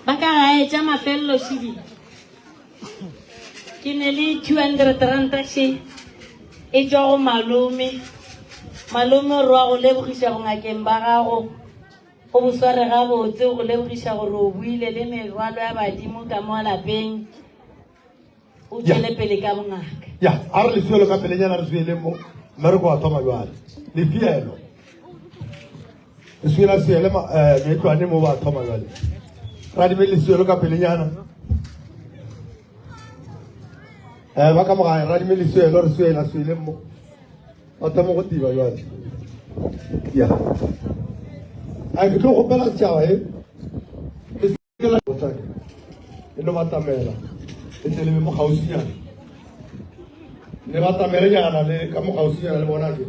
Ba ka gae tša mafelelo šidi. Ke ne le 200 ranta še e tšwa go malome. Malome o re wa go lebogiša bongakeng ba gago. O bo sware gabotse, o go lebogiša gore o buile le merwalo ya badimo ka mo lapeng. O tšwele pele ka bongaka. Ya, a re lefielo ka pelenyana re swieleng mo. Mmereko wa thoma jwale. Lefielo. Re swiela swiele eh, metlwane mo ba thoma jwale. Radime lefielo ka pelenyana. Eh, ba ka mogae radime lefielo re swiela swieleng mo. Ba thoma go tiba jwale. Ya. A ke tlo kgopela setšhaba e. Ke la botsaka. E no batamela. E tle le be mo kgauswinyana. Le batamele nyana le ka mo kgauswinyana le bona ke.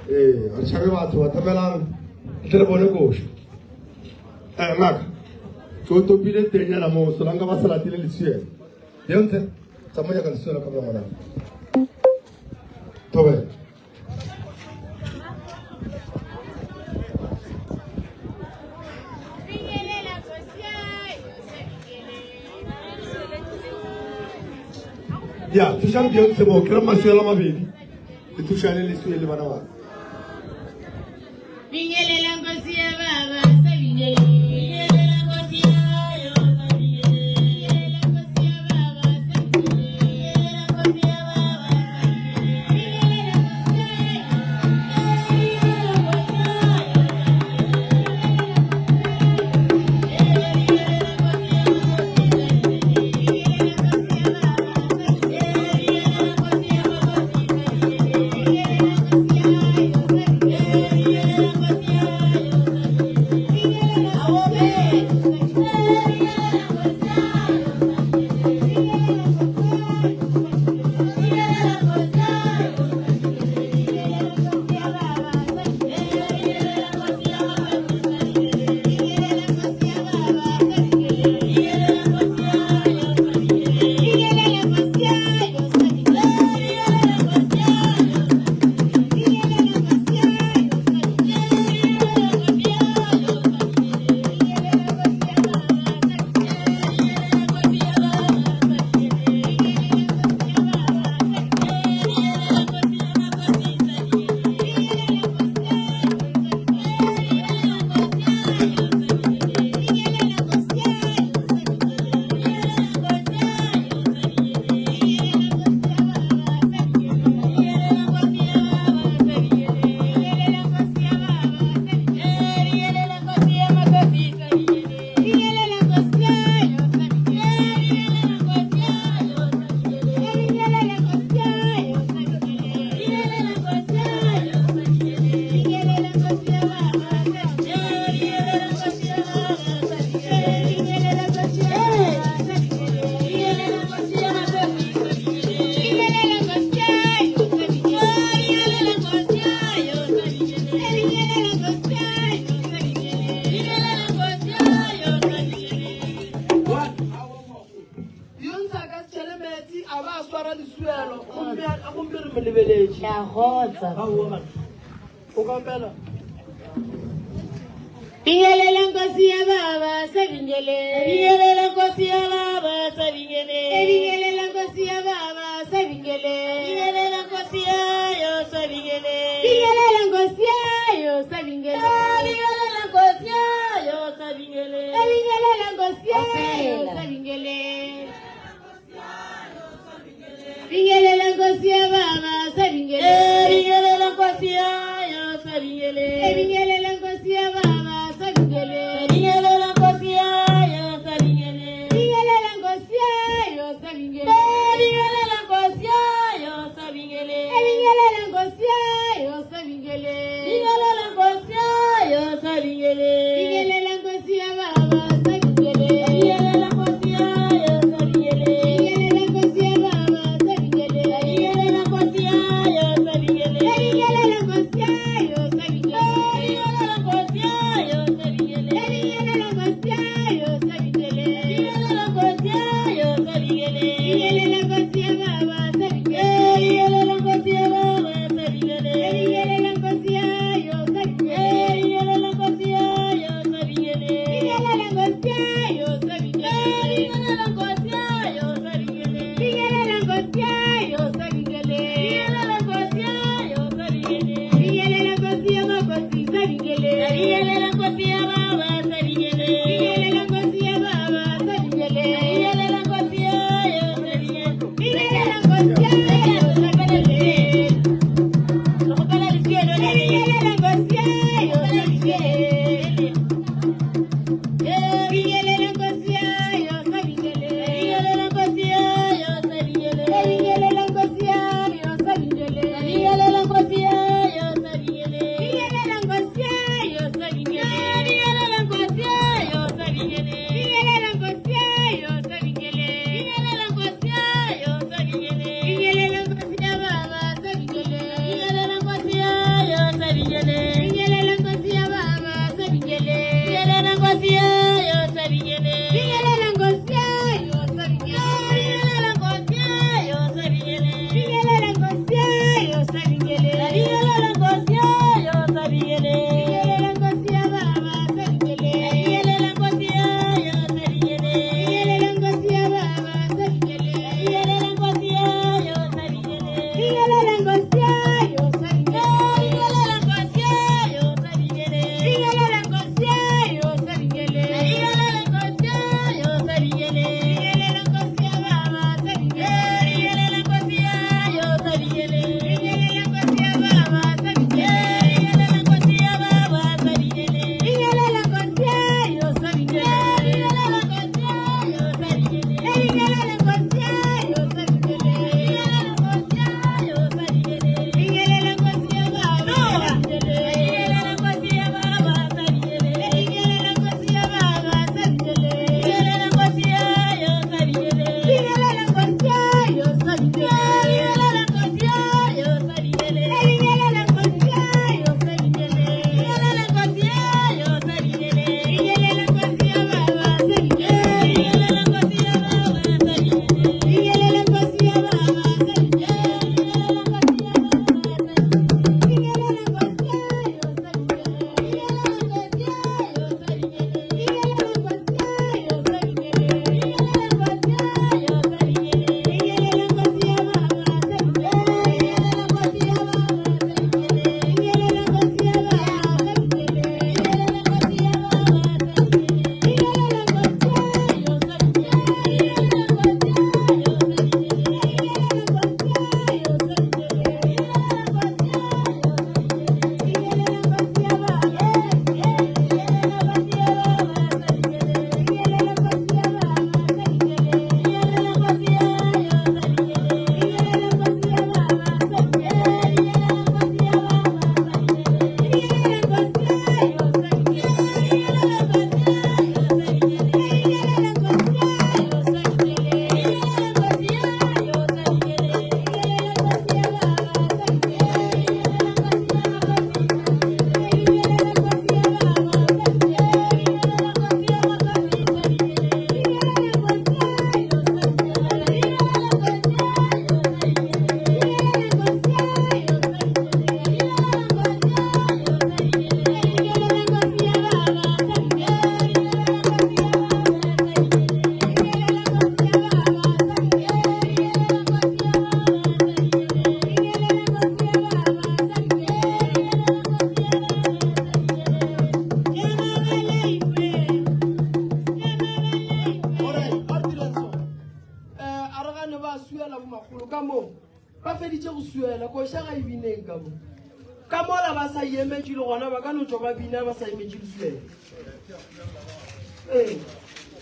Ee, re tšhabe batho batamelang le tle le bone koša. Eh, ngaka. Ke o topile tenyana mo solanka ba se latile letswielo. Beyonce, tsamaya ka letswielo ka ngwana. Thobela. Ya, thušang Beyonce mo, kry maswela mabedi. Le thušane le swe le bana ba. Bingelela nkosi ya baba, sa bingelela. Bingelela nkosi ya yo, sa bingelela. Bingelela nkosi ya baba, sa bingelela. Bingelela nkosi ya baba, sa bingelela. Bingelela nkosi ya yo, bingelela nkosi ya yo, sa bingelela. Bingelela nkosi ya makosi, sa bingelela. Bingelela nkosi ya baba, sa bingelela. Bingelela nkosi ya makosi, sa bingelela. Bingelela nkosi ya yo, sa bingelela. Bingelela nkosi ya yo, sa bingelela. Bingelela nkosi ya yo, sa bingelela. Bingelela nkosi ya yo, sa bingelela. Bingelela nkosi ya yo, sa bingelela. Bingelela nkosi ya yo, sa bingelela. Bingelela nkosi ya baba, sa bingelela. Bingelela nkosi ya makosi, sa bingelela. Bingelela nkosi ya baba, sa bingelela. Bingelela nkosi ya yo, sa bingelela. Bingelela nkosi ya yo, sa bingelela. Bingelela nkosi ya yo, sa bingelela. Bingelela nkosi ya yo, sa bingelela. Bingelela nkosi ya yo, sa bingelela. Bingelela nkosi ya baba, sa bingelela. Bingelela nkosi ya baba, sa bingelela. Bingelela nkosi ya baba, sa bingelela. Bingelela nkosi ya makosi, sa bingelela. Bingelela nkosi ya yo, sa bingelela. Bingelela nkosi ya yo, sa bingelela. Bingelela nkosi ya yo, sa bingelela. Bingelela nkosi ya yo, sa bingelela. Bingelela nkosi ya baba, sa bingelela. Bingelela nkosi ya baba, sa bingelela. Bingelela nkosi ya baba, sa bingelela. Bingelela nkosi ya makosi, sa bingelela. Bingelela nkosi ya yo, sa bingelela. Bingelela nkosi ya yo, sa bingelela. Bingelela nkosi ya yo, sa bingelela. Bingelela nkosi ya yo, sa bingelela. Bingelela nkosi ya baba, sa bingelela. Bingelela nkosi ya baba, sa bingelela. Bingelela nkosi ya baba, sa bingelela. Bingelela nkosi ya makosi, sa bingelela. Bingelela nkosi ya yo, sa bingelela. Bingelela nkosi ya yo, sa bingelela. Bingelela nkosi ya yo, sa bingelela. Bingelela nkosi ya yo, sa bingelela. Beyonce a ka se tšhele meetse a ba a swara lesuelo gomme a- gomme re mo lebeletše. Ke a gotsa. Aowa bana. O ka opela? Bingelela nkosi ya baba sa bingelela. Bingelela nkosi ya baba sa bingelela. Bingelela nkosi ya baba sa bingelela. Bingelela nkosi ya yo sa bingelela. Bingelela nkosi ya yo sa bingelela. Bingelela nkosi ya yo sa bingelela. Bingelela nkosi ya yo sa bingelela. Bingelela nkosi ya baba sa bingelela. Bingelela nkosi ya yo sa bingelela. Bingelela nkosi ya baba sa bingelela. Bingelela nkosi ya yo sa bingelela. Bingelela nkosi ya yo sa bingelela. Bingelela nkosi ya yo sa bingelela. Bingelela nkosi ya yo sa bingelela. Bingelela nkosi ya yo sa bingelela. Bingelela nkosi ya baba sa bingelela. Bingelela.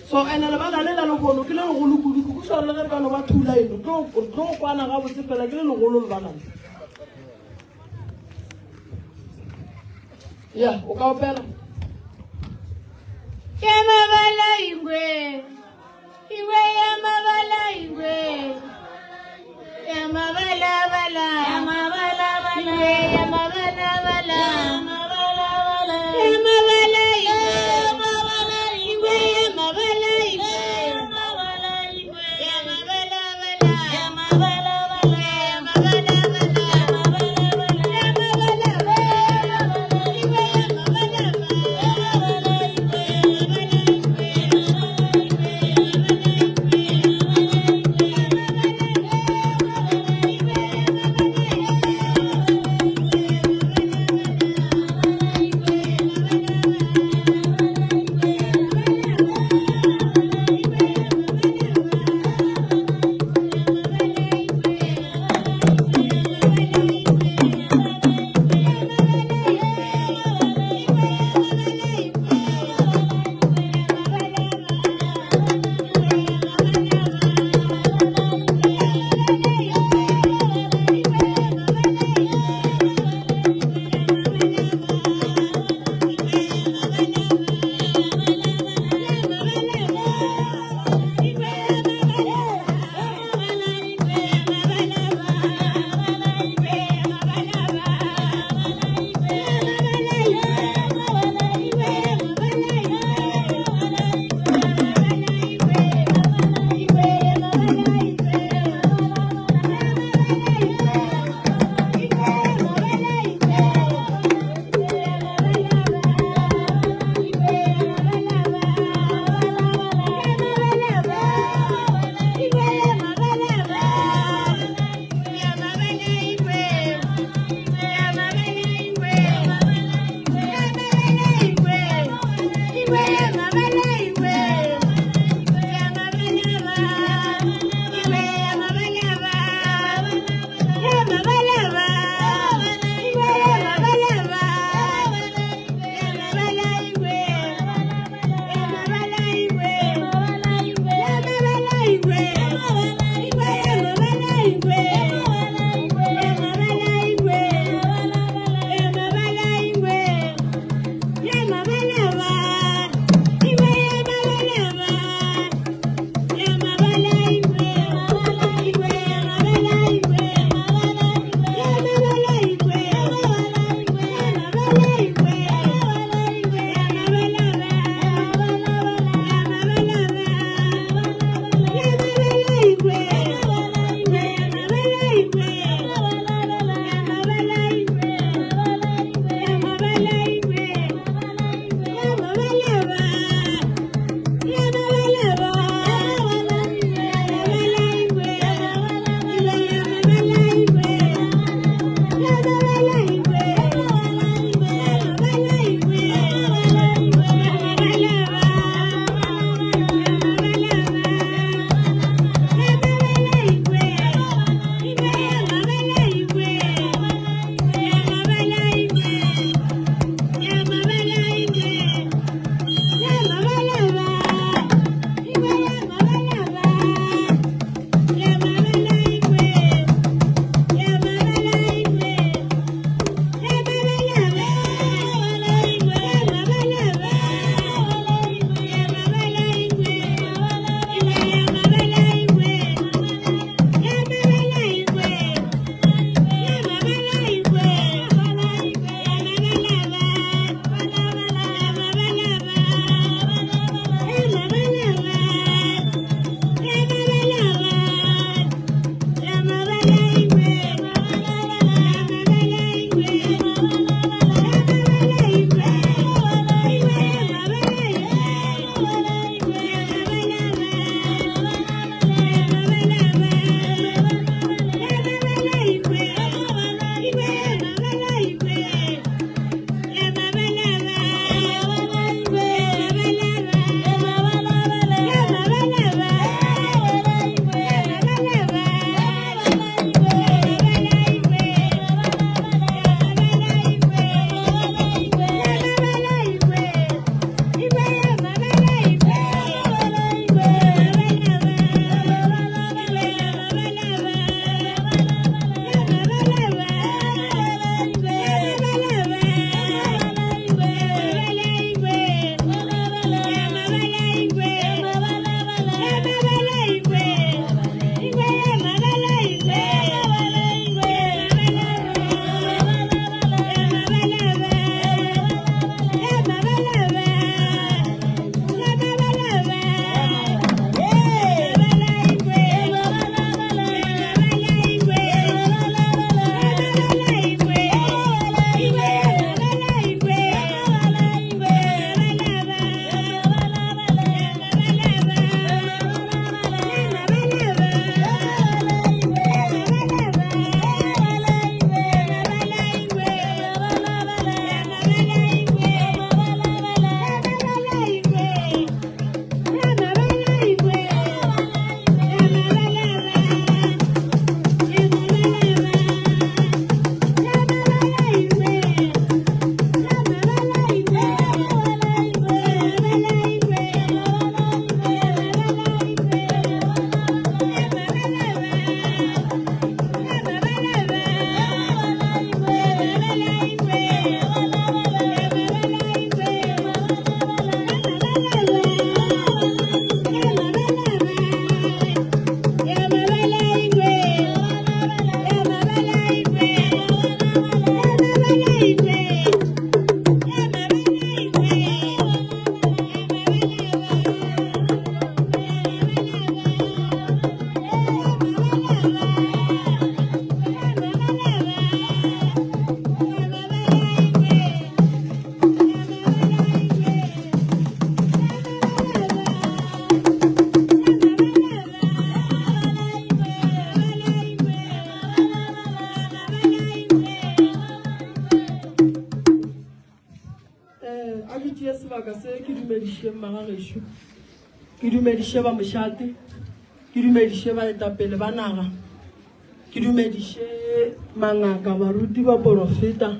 So ene lebala le la lehono ke le legolo kudu ke go swana le ge re ka no ba two line tlo tlo kwana gabotse fela ke le legolo lebala le. Ya o ka opela. Ya mabala ingwe ingwe ya mabala ingwe ya mabala bala ya mabala bala ingwe ya mabala bala ya mabala bala ya mabala ingwe ya mabala ingwe ya mabala ingwe ya mabala ingwe ya mabala bala ya mabala bala ya mabala bala ya mabala bala ya mabala bala ingwe ya mabala bala ya mabala ingwe ya mabala ingwe. dumedišeng magagešo, ke dumediše ba mošate, ke dumediše baetapele ba naga, ke dumediše mangaka, baruti, baporofeta,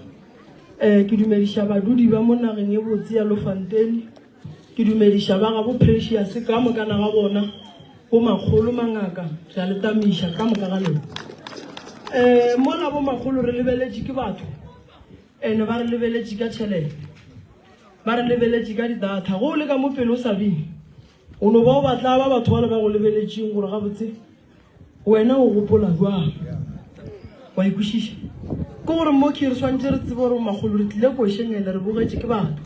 um ke dumediša badudi ba mo nageng e botse ya Lofanteni, ke dumediša ba gabo Precious ka mokana ga bona, bo makgolo mangaka, re a le tamiša ka moka ga lena. Um mola bo makgolo re lebeletše ke batho, ene ba re lebeletše ka tšhelete, ba re lebeletše ka di-data. Ge o le ka mo pele o sa bine, o no ba o ba tlaba batho bale ba go lebeletšeng gore gabotse wena o gopola jwang. Wa ikwešiša? Ke gore mo ke re swanetše re tsebe gore makgolo re tlile košeng ene re bogetše ke batho.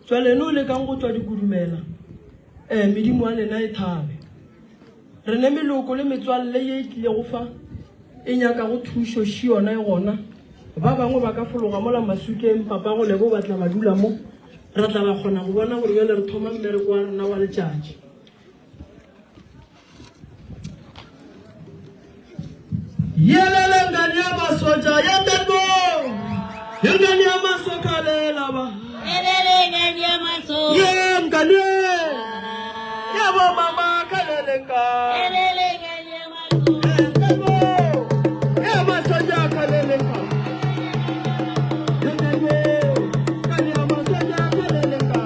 Jwale ene o lekang go tšwa dikudumela, um medimo ya lena e thabe. Re ne meloko le metswalle ye e tlilego fa e nyakago thušo, še yona e gona. Ba bangwe ba ka fologa mola maswikeng, papago Lebo ba tla ba dula mo, ra tla ba kgona go bona gore bjale re thoma mmereko wa rena wa letšatši. Yelele ngane ya masoja ya ndebo. Ngane ya masoka lela ba. Yelele ngane ya masoja. Ye ngane. Ya bo mama kalele nka. Yelele ngane ya masoja. Ndebo. Ya masoja kalele nka. Ndebo. Ngane ya masoja kalele nka.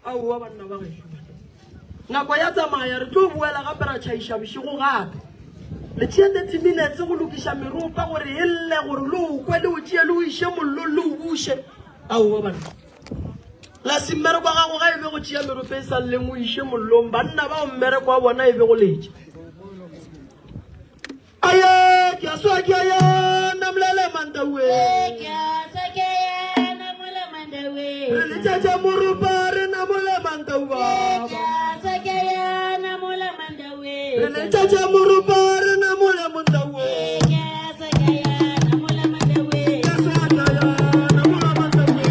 Aowa banna ba gešo, nako ya tsamaya, re tlo boela gape ra tšhaiša bošego gape. Le tšea 30 minutes go lokiša meropa gore e lle, gore le o kwe, le o tšee le o iše mollong le o buše. Aowa banna, la se mmereko wa gago ga e be go tšea meropa e sa lleng o iše mollong. Banna bao mmereko wa bona e be go letša. Aye, ke a swa ke a ya namolele mantawe. Ke a swa ke a ya namole mantawe. Re letšetša moropa re namole mantau Ke baba. a swa ke a ya namola mantawe. Tša moropa re namole montawe. Ke sa tla ya namola mantawe.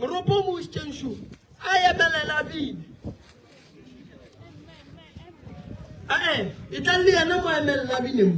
Moropo o mo išitšeng šo a emelela bine. Ae, e tla le yena mo emelela bine mo.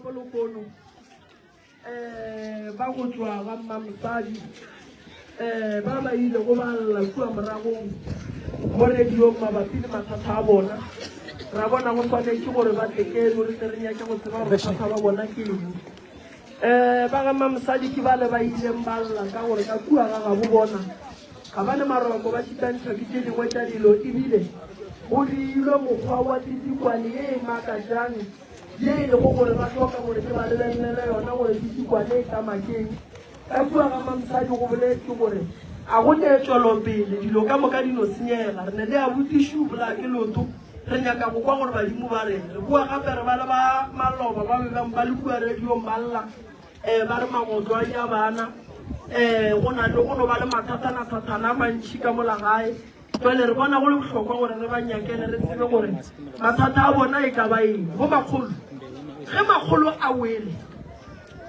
toropo lehono um ba go tšwa ga mmamosadi um ba ba ilego ba lla kua moragong mo radiong mabapi le mathata a bona. Ra bona go swanetše gore ba tle keno re tle re nyake go tseba gore bothata ba bona ke eng. Um ba ga mmamosadi ke bale ba ileng ba lla ka gore ka kua ga gabo bona ga ba ne maroko, ba šitantšhwa ke tše dingwe tša dilo ebile go diilwe mokgwa wa titikwane ye e makatšang ye e lego gore ba hloka gore ke ba lebelele yona gore titikwane e tlama keng. Ka kua ga Mamosadi go boletšwe gore a go ne tšwelopele, dilo ka moka di no senyega. Re ne le abuti Shu bolaya ke leoto, re nyaka go kwa gore badimo ba reng. Re boa gape re ba le ba maloba ba be ba le kua radiong ba lla um ba re magotlo a ja bana um go na le go no ba le mathatana-thatana a mantši ka mola gae. Jwale re bona go le bohlokwa gore re ba nyakele re tsebe gore mathata a bona e ka ba eng. Bo makgolo, ge makgolo a wele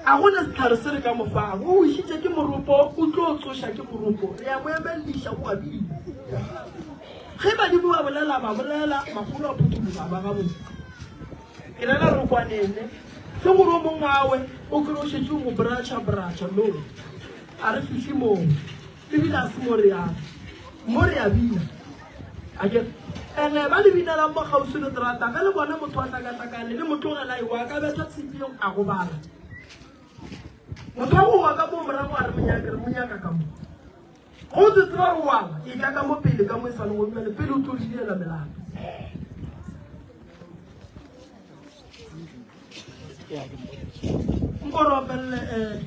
a go ne setlhare se re ka mo fago, o wišitše ke moropo, o tlo tsoša ke moropo, re a mo emelediša o a bina. Ge badimo ba bolela, ba bolela, makgolo a phuthologa ba gabotse. Ke rela re kwanene, se gore o mongwe awe o kry o šetše o mo bratšha bratšha, no a re fihle moo. Ebile a se mo re yang, mo re a bina. A ke ene ba le binelang mo kgauswi le terata, ge le bona motho a hlakahlakane le mo tlogela ewa, a ka betha tshipi a gobala. Motho wa go wa ka mo morago a re mo nyake, re mo nyaka ka mo. Go se tseba gore wa wa, e tla ka mo pele ka mo e sa le go bjale, pele o tlo diela melato. Nko re opelele eh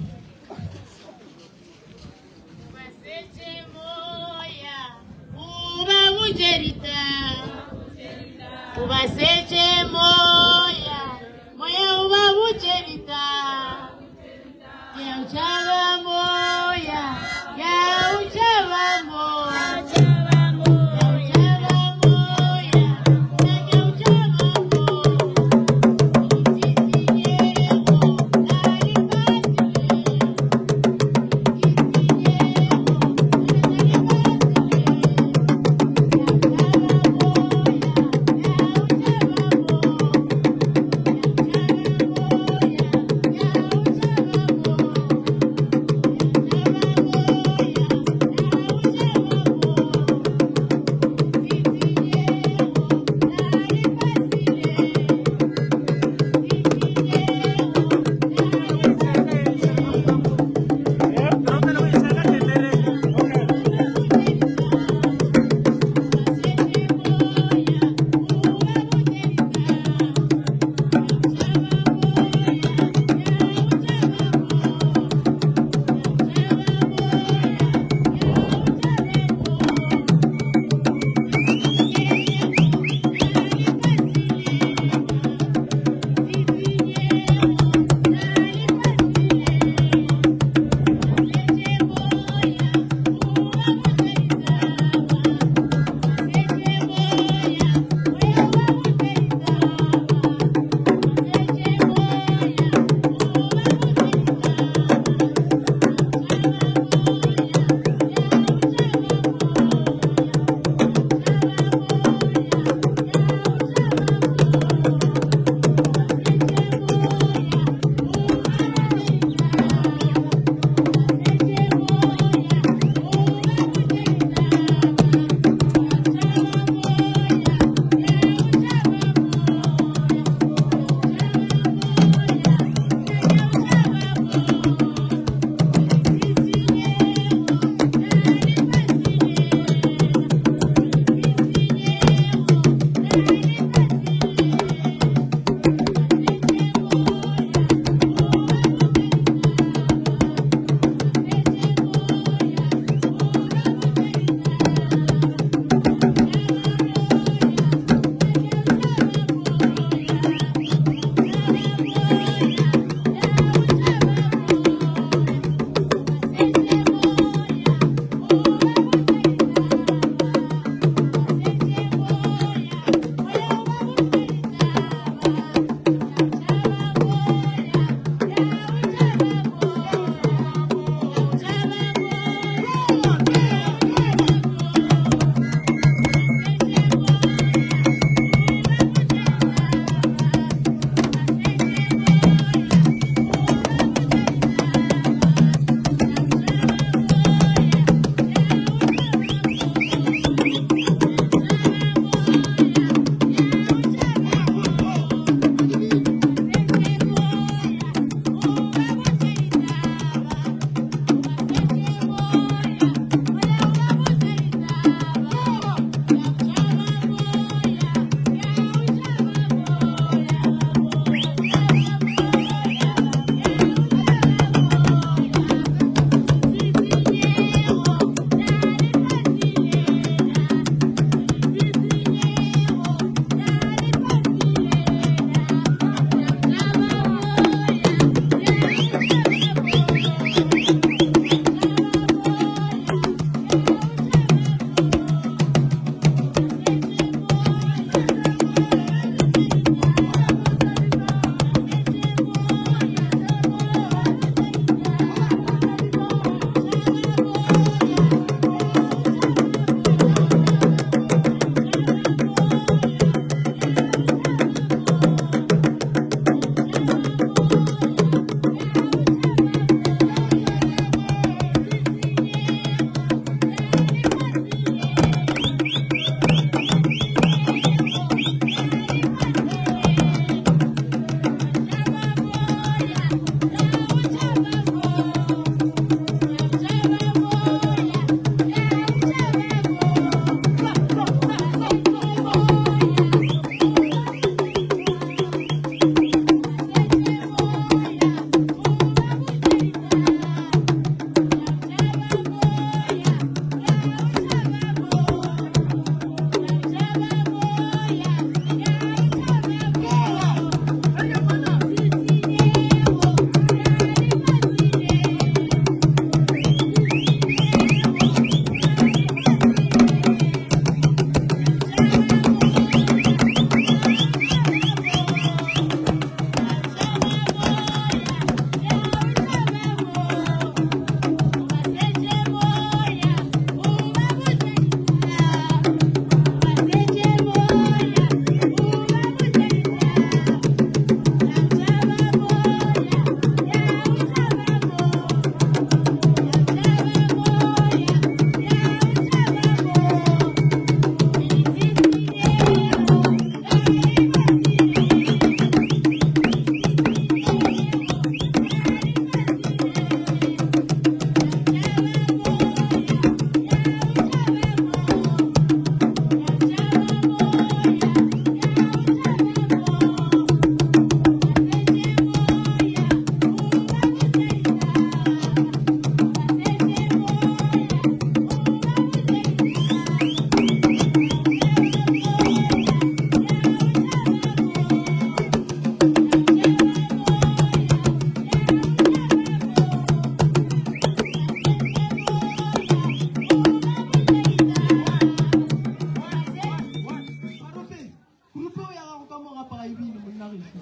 lena gešo.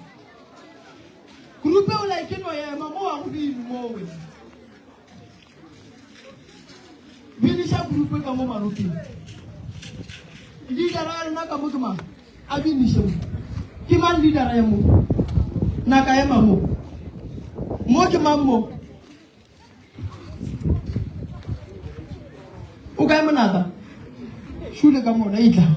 Group o like no ema mo wa go binu mowe. Biniša group ka mo maropeng. Leader ya lena ka mo ke mang? A biniše mo. Ke mang leader ya mo? Naka ema mo. Mo ke mang mo? O kae monaka? Šule ka mona e tla.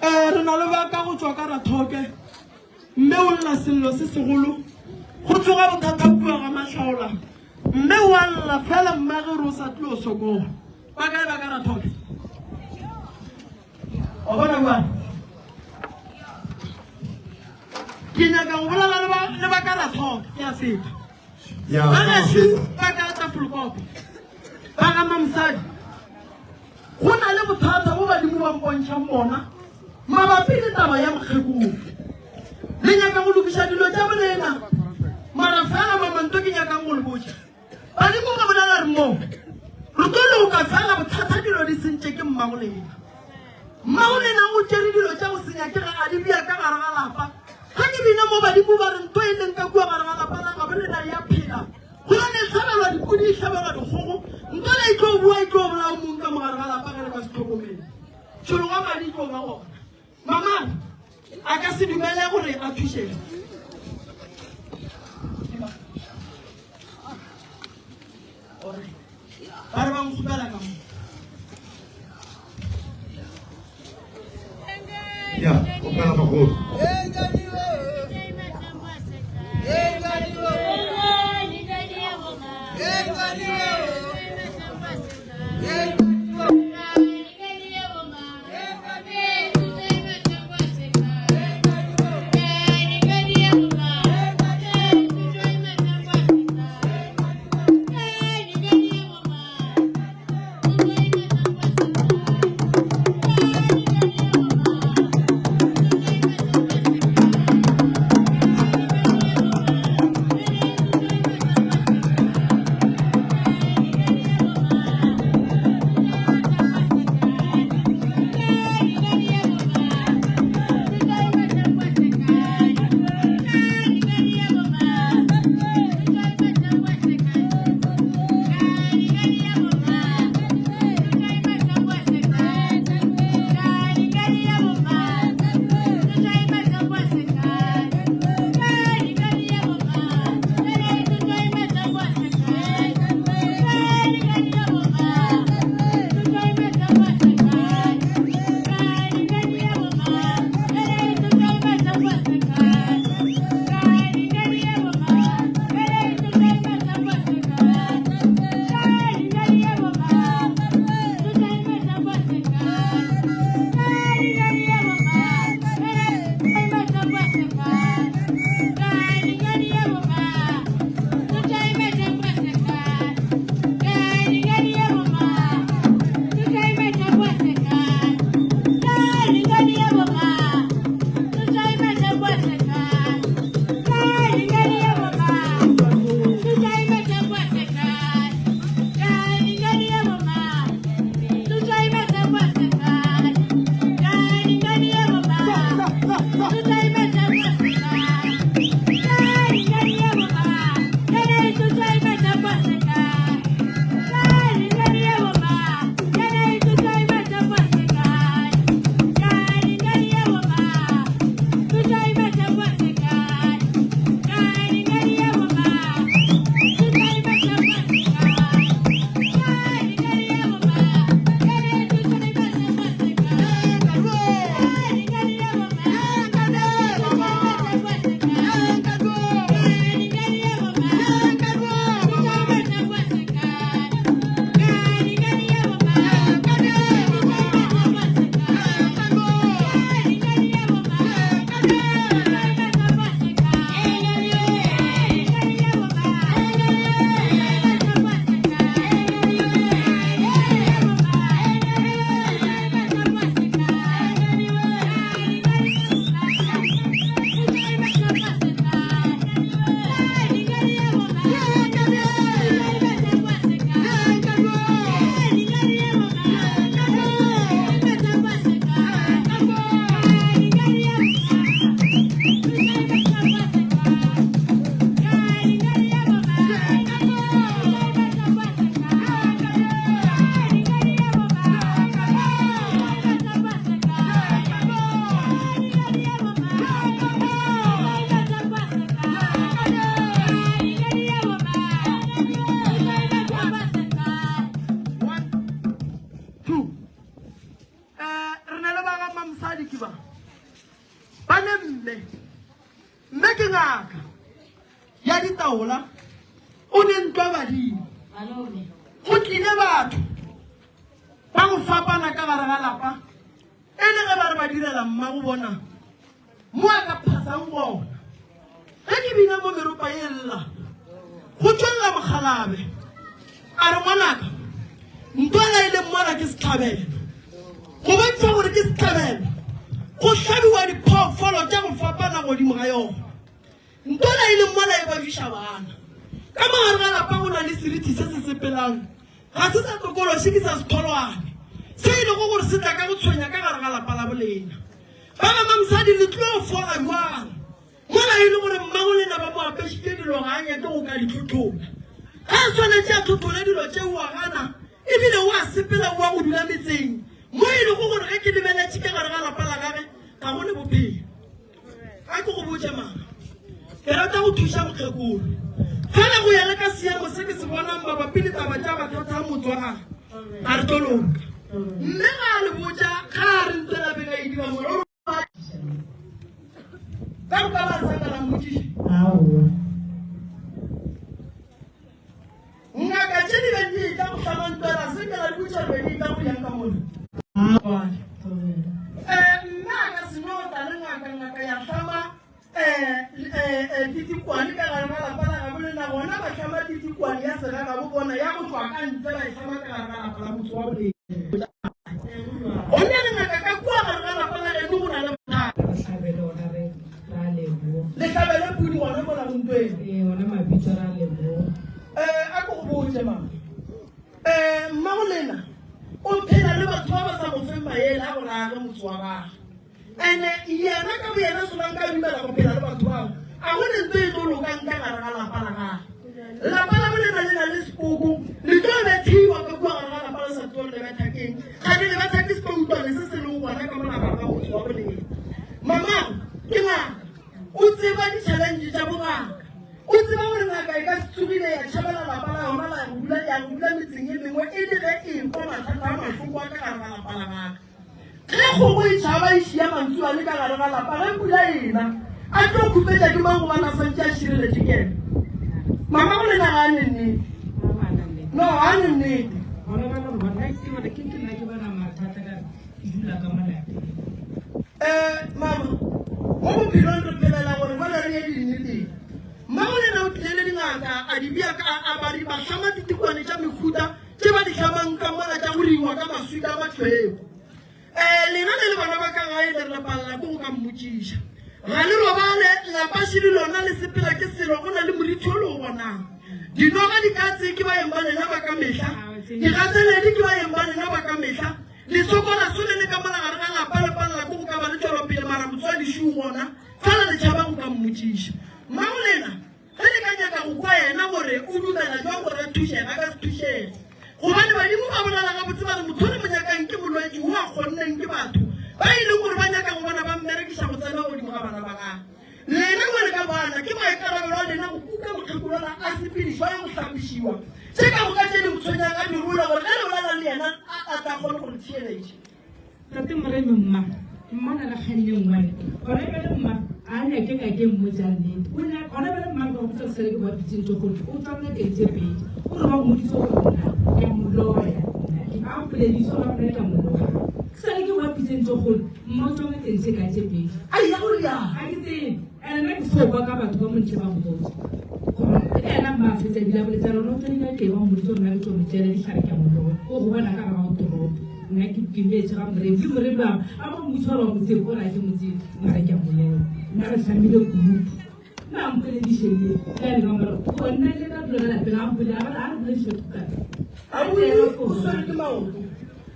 Eh, re na le baka go tšwa ka rathoke mme o lla sello se segolo go tsoga bothata kua ga mahlaola mme wa lla fela mmage re o sa tlilo sokoga ba kae ba ka rathoke wa bona kua ke nyaka go bolela le ba ka. tlhoka, ke a feta. Ya, Ba ka gešo feta. ba ka Tafelkop, ba ga Mamosadi, go na le bothata bo badimo ba mpontšhang bona mabapi le taba ya mokgekolo. Le nyaka go lokiša dilo tša bolena, mara fela mamanto ke nyakang go le botša. Badimo ba bolela re mo re tlo loka fela bothata dilo di sentše ke mmagolena. Mmagolena o tšere dilo tša go se nyakega a di bea ka gare ga lapa. Ge ke bina mo badimo ba re nto e leng ka kua gare ga lapa la gabo lena ya phela. Go yone e hlabelwa dipudi e hlabelwa dikgogo. Nto le e tlo bua e tlo bolaya o mong ka mogare ga lapa ge re ka se tlhokomele. Tšhologo ya madi e tlo ba gona. Mamane a ka se dumele gore a thušege. Ba re ba nkgopela ka mo. Ya, kgopela bagolo. Two. Eh, re na le ba ga mamosadi ke ba ba ne mme mme ke ngaka ya ditaola o ne ntwa badimo go tlile batho ba go fapana ka gare ga lapa e le ge ba re ba direla mma go bona mo a ka phasang gona. Ge ke bina mo meropa e lla, go tšwelela mokgalabe a re, Ngwanaka, ntwela e leng mola ke sehlabelo. Go bontšha gore ke sehlabelo, go hlabiwa diphoofolo tša go fapana godimo ga yona. Ntwela e leng mola e babiša bana. Ka mo gare ga lapa go na le seriti se se sepelang, ga se sa tokološi ke sa setholwane, se e lego gore se tla ka go tshwenya ka gare ga lapa la bolena. Ba ga Mamosadi le tlo fola bjang mola e le gore mmagolena ba mo apešitše dilo ga a nyake go ka di tlhotlhola? Ge a swanetše a tlhotlhole dilo tše o a gana ebile o a sepela o a go dula metseng mo e lego gore ge ke lebeletše ka gare ga lapa la gage ga go ne bophelo. A ke go botše mama, ke rata go thuša mokgekolo. Fela go ya le ka seemo se ke se bonang mabapi le taba tša mathata a motse wa gage, ga re tlo loka. Mme ga a le botša, ga a re ntwela beng a e dira mola o Ka moka ba sa ka la mmotšiša. Aowa. Ngaka tše di beng di etla go hlama ntwela se ke la di botša gore be di etla go yang ka mona. Aowa. Eh, mme a ka se no tla le ngaka, ngaka ya hlama eh, eh, eh, titikwane ka gare ga lapa la gabo lena, gona ba hlama titikwane ya segagabo bona ya go tšwa ka ntle ba e hlama ka gare ga lapa la motse wa bolena. Gonne le ngaka ka kua gare ga lapa la geno go na le bothata. Lehlabelo ona re ra leboga. Lehlabelo pudi gona mola go ntweng. Ee, ona mabitso ra leboga. Eh, a ko go botše mama. Eh, mmago lena o phela le batho ba ba sa mo feng maele a gore a age motse wa gagwe. Ene yena ka boyena solanka a dumela go phela le batho bao, a go ne ntho e tlo lokang ka gare ga lapa la gagwe. Lapa la bolena le na le sepoko, le tlo bethiwa ka kua gare ga lapa le sa tsebe gore le betha keng. Kgane le betha ke sekoutwane se se leng gona ka mola gare ga motse wa bolena. Mamago ke ngaka, o tseba di-challenge tša bongaka. O tseba gore ngaka e ka se tsogile ya tšhabela lapa la yona la ya go dula ya go dula metseng e mengwe e le ge e ekwa mathata a mahloko a ka gare ga lapa la gagwe. Ge kgomo e tšhaba e šia mantsuane ka gare ga lapa, ge pula e na, a tlo khupetša ke mang gobane a santše a šireletše ke yena? Mama go lena ga a ne nnete. No, ga a ne nnete. Eh, mama, mo bophelong re phelela gore bana re ye dinneteng. Mmago lena o tlile le dingaka a di bea ka a ba ba hlama ditikwane tša mehuta tše ba di hlamang ka mola tša go ringwa ka maswika a mathweu. Um lena le le bana ba ka gae le re le palela ke go ka mmotšiša. Ga le robale, lapa šele lona le sepela ke selo go na le morithi o le o bonang. Dinoga di katse ke baeng ba lena ba ka mehla, digateledi ke baeng ba lena ba ka mehla, lesokola sole le ka mola gare ga lapa le palela ke go ka ba le tšwelopele mara motswadi šo gona fela le tšhaba go ka mmotšiša. Mmago lena Ge le ka nyaka go kwa yena gore o dumela jwang gore a thušege, a ka se thušege. Gobane badimo ba bolela gabotse ba re motho le mo nyakang ke molwetši wo a kgonneng ke batho ba e leng gore ba nyaka go bona ba mmerekiša go tsena godimo ga bana ba gagwe. Lena bjale ka bana, ke maikarabelo a lena go kuka mokgekolola a sepedišwa ya go hlapišiwa. Tše ka moka tše di mo tshwenyang a di role gore ge le bolela le yena a a tla kgone go le theeletša. Tate Moremi mma, mma na le kgang ye nngwe ne. Gona bjale mma a nyake ngakeng mmotša nnete. O nya gona bjale mma re ba botsa sele ke ba bitseng tše gore o tswa ngakeng tše pedi. O re ba mmoditse gore nna ke a mo loya. Nna ke a mpoledise gore nna ke a mo loya. Ke sale ke ba bitseng tše gore mma o tswa ngakeng tše kae tše pedi. A ya go rialo. Ga ke tsebe. Ene nna ke fo kwa ka batho ba montle ba mpotsa gore le ena mma a fetsa ebile a boletse a re o tswele ngakeng ba mmoditse gore nna ke tlo mo tšeela dihlare ke a mo loya. O go bona ka gare ga toropo. Nna ke ke ga moremi ke moremi a a mo mmotsa gore wa motsebe o re a ke motsebe mara ke a mo loya. Nna re hlamile group. Nna a mpolediše ye le a leba mara o nna le ka dula ka lapeng a mpole a re a re bolediše thukana. Abuti o swere ke maoto.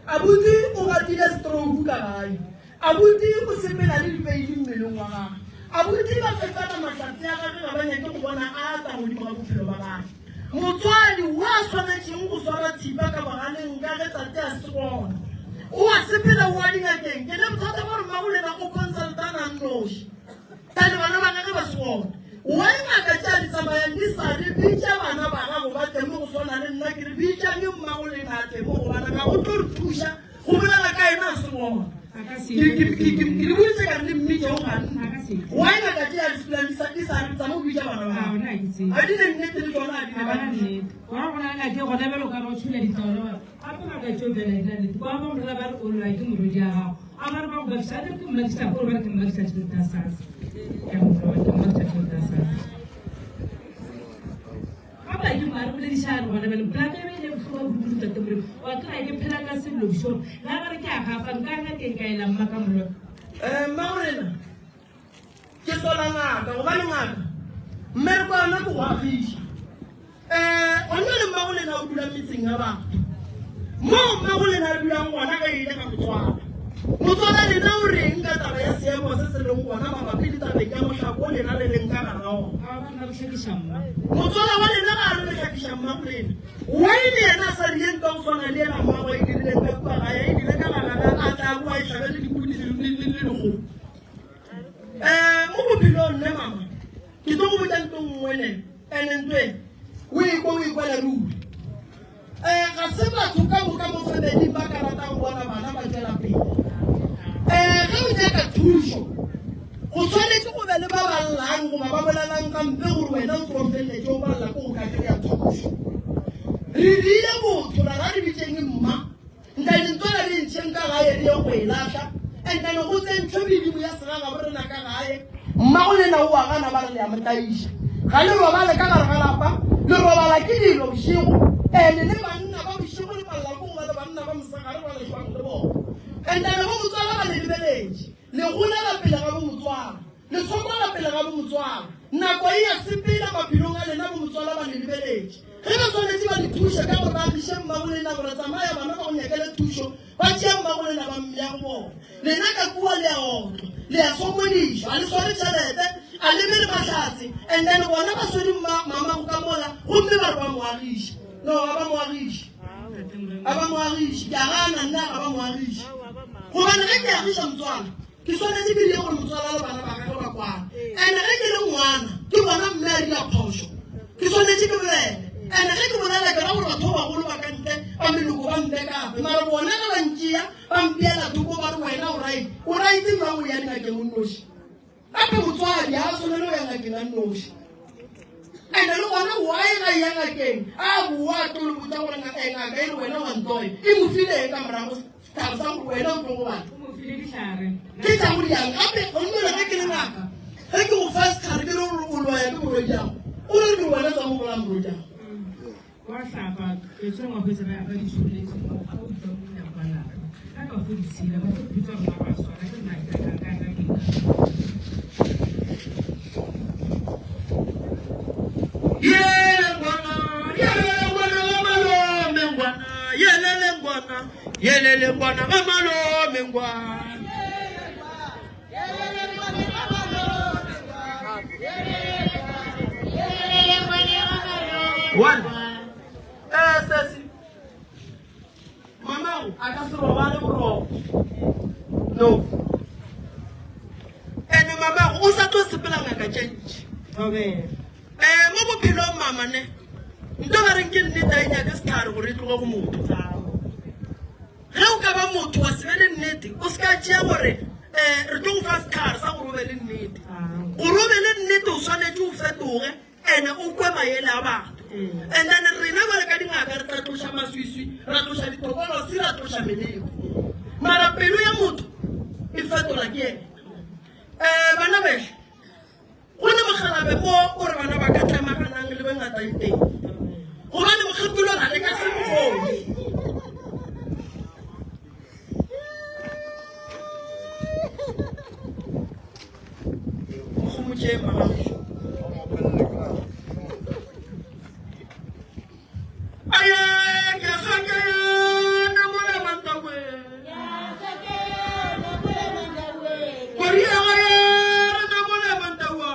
Abuti o gatile stroke ka gae. Abuti o sepela le dipeili mmeleng wa gagwe. Abuti ba fetsana mahlatse a gagwe ga ba nyake go bona a tla godimo ga bophelo ba gagwe. Motswadi wo a swanetšeng go swara thipa ka bogaleng ka ge tate a se gona. O a sepela o a dingakeng. Ke ne bothata ba gore mmagolena o consultana a nnoši. Bjale bana ba gagwe ba se gona. Why ngaka tše a di tsamayang di sa re bitša bana ba gago ba tle mo go swana le nna ke re bitšang mmagolena a tle mo gobane ga go tlo re thuša Go bolela ka yena a se gona. Ke le boditse ka re le mmitše o ganne. Why ngaka tše a di sepelang di sa di sa re tsama o bitša bana ba gago. A di ne nnete le tšona a di ne ba nnete. Wa gona ngaka ke gona bjalo ka re o tšhola ditaolo ba gape ngaka tšeo bjale di na nnete. Kwa ba morela ba re o lwa ke morwedi ya gago. A ba re ba go bakiša a ke re ke mmakiša gore ba re ke mmakiša tšhelete ya SASSA. Ke a mo loya. Mma ke tla tšhelete ya sala. Ga badimo ba re boledišane gona bjale polaka e be e le bohlokwa kudu tate Moremi. Wa tseba ke phela ka sello bošego. La ba re ke a gafa nka ngakeng ka ela mma ka mollo. Eh, mmagorena ke sola ngaka gobane ngaka mmereko wa yona ke go agiša um gona le mmagolena o dula metseng ya batho moo mmagolena a dulang gona ge ile ga motswala motswala lena o reng ka taba ya seemo se se leng gona mabapi le tabeng ya mohlako o lena le leng ka gara ona Ga ba rena re hlakiša mma. motswala wa lena ga a re le hlakiša mmagolena wine yena a sa rileng ka go swana le yena mmago e dirileng ka kua gae e dire ka gagana a tla boa e hlabele dipudi le dikgomo um mo bophelong nne mama ke tlo go botsa nto nngwe ne ene nto e o ikwe o ikwela ruri um ga se batho ka moka mo familing ba ka ratang bona bana ba tswela pele um ge o nyaka thušo go swanetše go be le ba ba llang goba ba bolelang gampe gore wena o tlo feleletše o palela ke go ka kry-a thušo re rile botho ra ra re bitseng mma Nka dintwana di ntšheng ka gae re ye go e lahla, and then go tsentšhwe medimo ya segagabo rena ka gae. Mmago lena o a gana ba re le a mo tlaiša. Ga le robale ka gare ga lapa, le robala ke dilo bošego, and le banna ba bošego le palela ke go ba le banna ba mosegare ba le hlwang le bona. And then bo motswala ba le lebeletše, le golela pele ga bo motswala. Le sokola pele ga bomotswala. Nako e a sepela maphelong a lena, bomotswala ba le lebeletše. Ge ba swanetše ba le thuše ka gore ba agiše mmagolena gore tsamaya bana ba go nyakele thušo, ba tšea mmagolena ba mmea go bona. Lena ka kua le a otlwa, le a sokodišwa, a le sware tšhelete, a le be le mahlatse, and then bona ba swere mma mamago ka mola gomme ba re ba mo agiša. No, ga ba mo agiše. Ga ba mo agiše. Ke a gana nna ga ba mo agiše. Gobane ge ke agiša motswala, Ke swanetše ke dire gore motswala le bana ba gagwe ba kwane. And-e ge ke le ngwana, ke bona mme a dira phošo, ke swanetše ke bolele. And-e ge ke bolela ke ra gore batho ba bagolo ba ka ntle ba meloko ba mbekape. Mara bona ge ba ntšea ba mpeela thoko ba re wena o right. O right jwang o ya dingakeng o nnoši? Gape motswadi ga a swanele go ya ngakeng a nnoši. And-e le gona why ga ya ngakeng a boa a tlo le botša gore ngaka e re wena wa ntoya e mo file eng ka morago setlhare sa gore wena o tlo go batla ke tša go diang gape gomme le ge ke le ngaka ge ke go fa setlhare ke le gore o loya ke morwediago o re ke wena tsa mo bolaya morwediago wa hlapa etsong wa hwetsa ba di šoletse mo a o utlwa mo nyako wa lapa ka ka go ditshila ba tlo phutsa rona ba swara ke nna ka ka ka ka ke Yele ngwana, yele ngwana wa malome ngwana, yelele ngwana, yelele ngwana wa malome ngwana. One. Eh, sesi. Mamago a ka se robale boroko. No. Ene mamago o sa tlo sepela ngaka tše ntši. Eh, mo bophelong mama ne. Nto ba reng ke nnete a e nyake setlhare gore e tloge go motho. Ge o ka ba motho wa se be le nnete, o se ka tšea gore um re tlo go fa setlhare sa gore o be le nnete. Gore o be le nnete o swanetše o fetoge ene o kwe maele a batho. And then rena bjale ka dingaka re tla tloša maswiswi, ra tloša ditokolosi, ra tloša meleko. Mara pelo ya motho e fetola ke yena. Um bana bešo, Go ne mokgalabe mo o re bana ba ka tlemaganang le bengatang teng, gobane mokgekolo ga le ka se mokgone. Mokgomotšeng magagišo. Aye, ke sake na mola mantawe. Korea aye, na mola mantawa.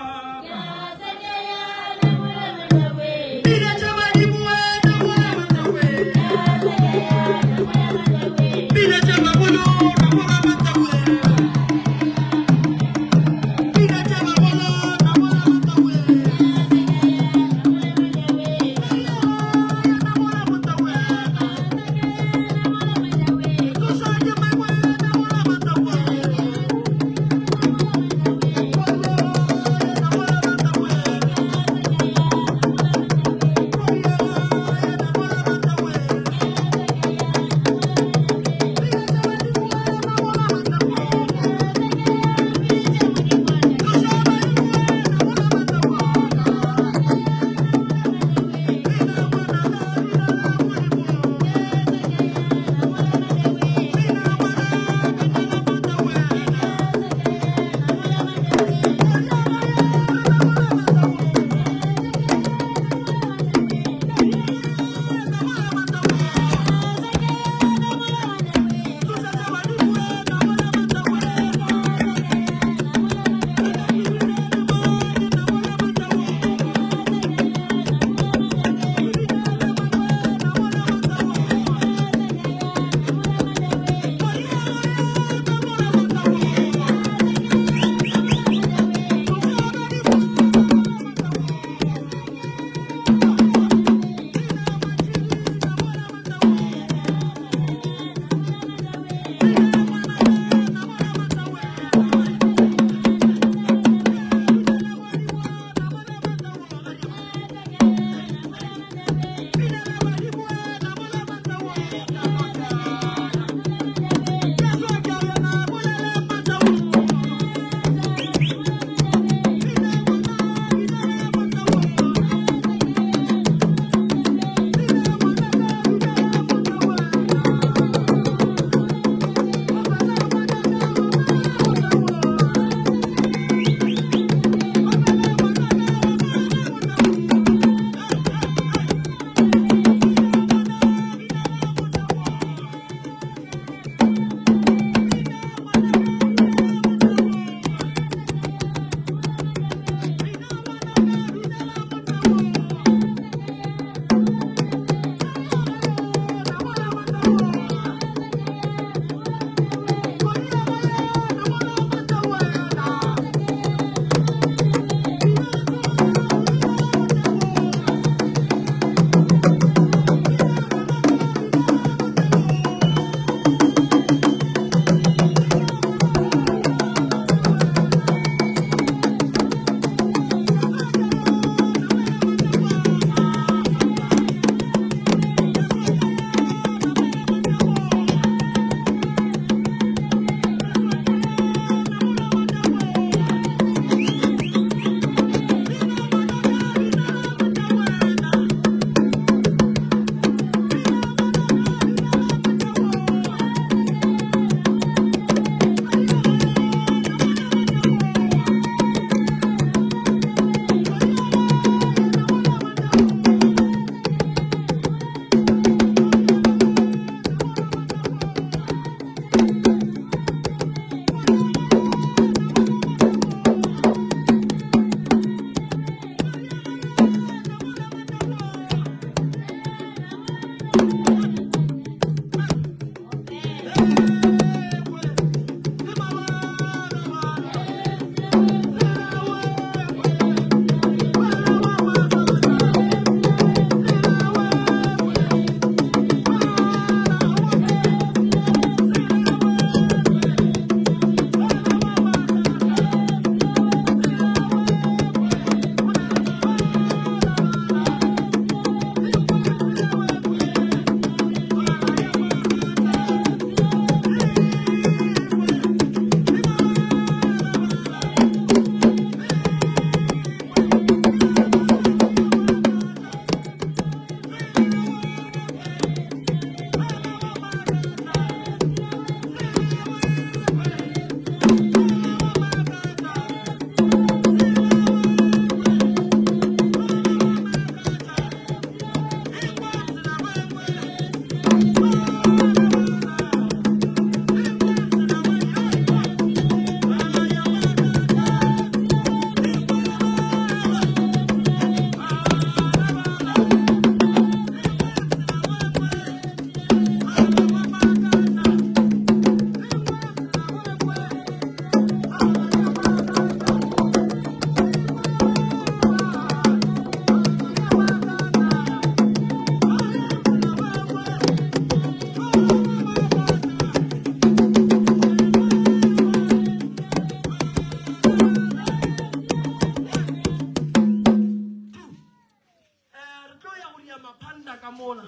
ya maphanda ka mola.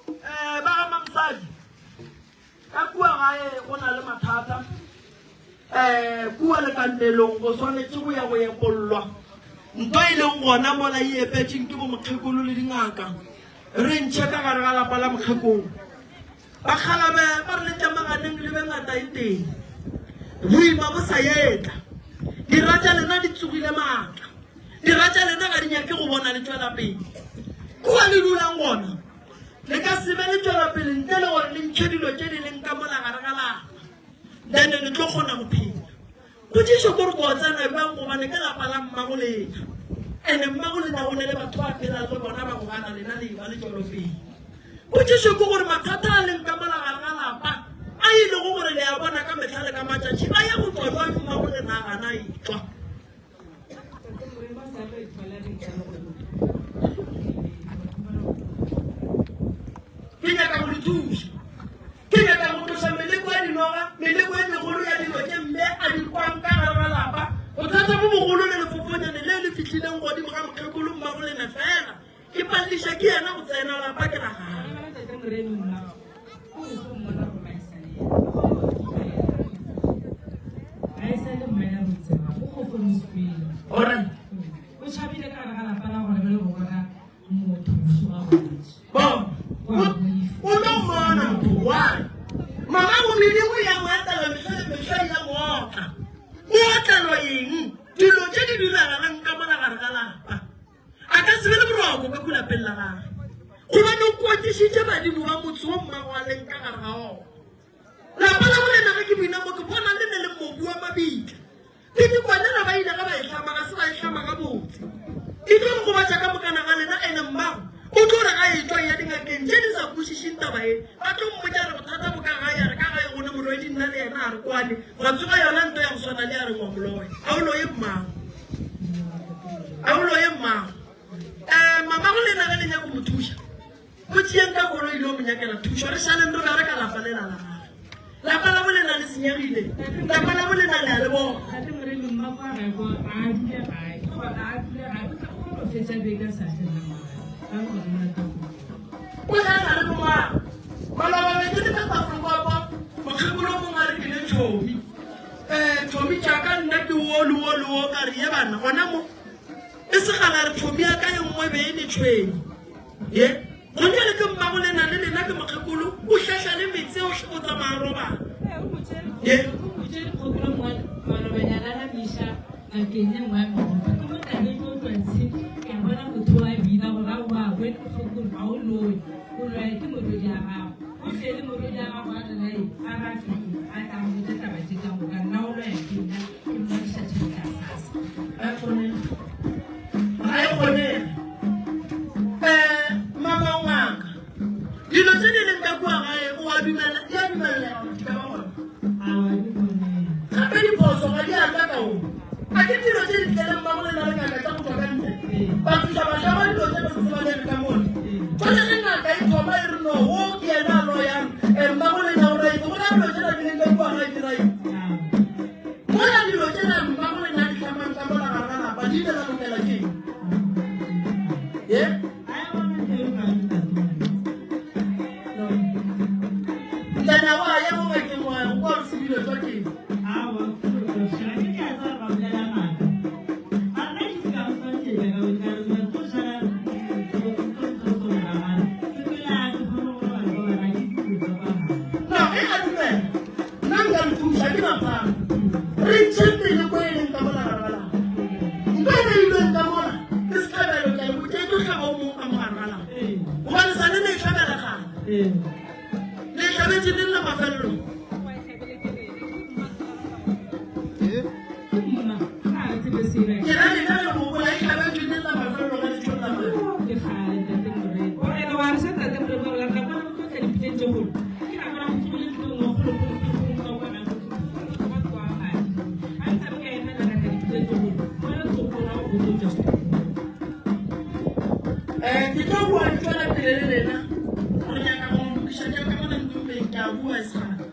Um ba ga mamosadi ka kua gae go na le mathata. Um kua lekandelong go swanetše go ya go epollwa nto e leng gona mola e epetšeng ke bomokgekolo le dingaka. Re ntšhe ka gare ga lapa la mokgekolo. Bakgalabe ba re le tlemaganeng le be ngata e tee. Boima bo sa etla. Dira tša lena di tsogile maatla. Dira tša lena ga di nyake go bona le tšwela pele. Kua le dulang gona, le ka se be le tšwela pele ntle le gore le ntšhe dilo tše di leng ka mola gare ga lapa. Then le tlo kgona go phela. Potšišo ke gore ko tsena bjang gobane ke lapa la mmago lena. Ene mmago lena go ne le batho ba phelang le bona ba go gana lena le eba le tšwelopele. Potšišo ke gore mathata a leng ka mola gare ga lapa a e lego gore le a bona ka mehla le ka matšatši a ya go tšwa jwang mmago lena a gana a etšwa. Ke nyaka go le thuša. Ke nyaka go tloša meleko ya dinoga, meleko e megolo ya dilo tše mme a di kwang ka gare ga lapa. Bothata bo bogolo le lefofonyane le le fihlileng godimo ga mokgekolo mmagolena fela. Ke palediša ke yena go tsena lapa ke la gagwe. Gore O tšhabile ka gare ga lapa la gore bjale go bona motho bošego a robetše. Bona, o tlo mmona motho why? Mama go medimo ya mo etela mehla le mehla ya mo otla. O otlelwa eng? Dilo tše di diragalang ka mola gare ga lapa. A ka se be le boroko ka kua lapeng la gagwe, gobane o kwatišitše badimo ba motse wo mmago a leng ka gare ga ona. Lapa la bolena ge ke bina mo ke bona le ne le mobu wa mabitla. Pidikwanela ba ile ge ba e hlama ga se ba e hlama gabotse. E tlo le gobatša ka mokana ga lena ene mmago o tlo re ga e tšwa ya dingakeng tše di sa kwešišeng taba ye ba tlo mmotša re bothata bo ka gae a re ka gae gone morwedi nna le yena a re kwane gwa tsoga yona nto ya go swana le ya re ngwa moloe a o loye mmago a o loye mmago um mamago le ena ge le nyako mo thuša Mo tšeeng ka koloi le yo mo nyakela thušo. Re šaleng re bereka lapa lela la gagwe. Lapa la bolena le senyegile. Lapa la bolena le a le bona. Tate Moremi mma kwa gae kwa a dule gae ke gona a dule gae o tla o no fetša beke a sa tle mo gae ka go re rata kudu. O ge a sa le mongwana. Maloba be ke le ka Tafelkop mokgekolo o mongwe a re ke ne tšhomi. Eh tšhomi tša ka nna ke wo le wo le wo ka re ye bana gona mo e segala re tšhomi ya ka ye nngwe be e le tšhwene. Ye, gona le ke mmago lena le lena ke mokgekolo, o hlahla le metse o o tsamaya robala. Ye. O botše dikgopolo malobanyana la miša ngakeng ye nngwe ya megopo. Ke mo tla be ke utlwa ntshe ke a bona motho a bina gore aowa wena mokgekolo ga o loye, o loya ke morwedi ya gago. O tle le morwedi ya gago a re lae a re a fetoga a tla mmotša taba tše ka moka nna o loya ke nna ke mmadiša tšhelete ya SASSA. Ga e kgonege. Ga e kgonege. Eh, mama ngaka. Dilo tse di leng ka kua gae o a dumela, di a dumelega gore di ka ba gona. Aowa di kgonege. Gape diphoso ga di a tla ka o. A ke dilo tse di tleleng mmago lena le ngaka tša go tšwa ka ntle. Ba fihla ba hlama dilo tše ba sa tsebalege ka mone. Jwale ge ngaka e thoma e re no wo ke yena a loyang, eh, mmago lena o right. Go na dilo tše di leng ka kua gae di right. Mola dilo tšela mmago lena a di hlamang ka mola gare ga lapa di ile la lokela ke eng? Ye? Ntlana wa ya mo ngakeng wa ya go kwa gore sebilo tšwa ke eng? No, ge a dumela Nna nka le thuša, ke maphana. Re ntšhe pele ko e leng ka mola gare ga lapa. Nko e beilweng ka mola ke sehlabelo, ke a le botša, e tlo hlaba o mongwe ka mo gare ga lapa. Gobane sa le le e hlabela gale. Le e hlabetše neng la mafelelo? Ke ra lena le gopola e hlabetšwe neng la mafelelo ge le tšholla madi? Eh, ke tlo bua di tswela pele le lena re nyaka go lokiša tša ka mona ntompeng ke a bua e segale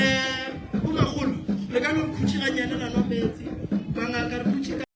um bomagolo le ka no khutšhiganyane la nwa meetse.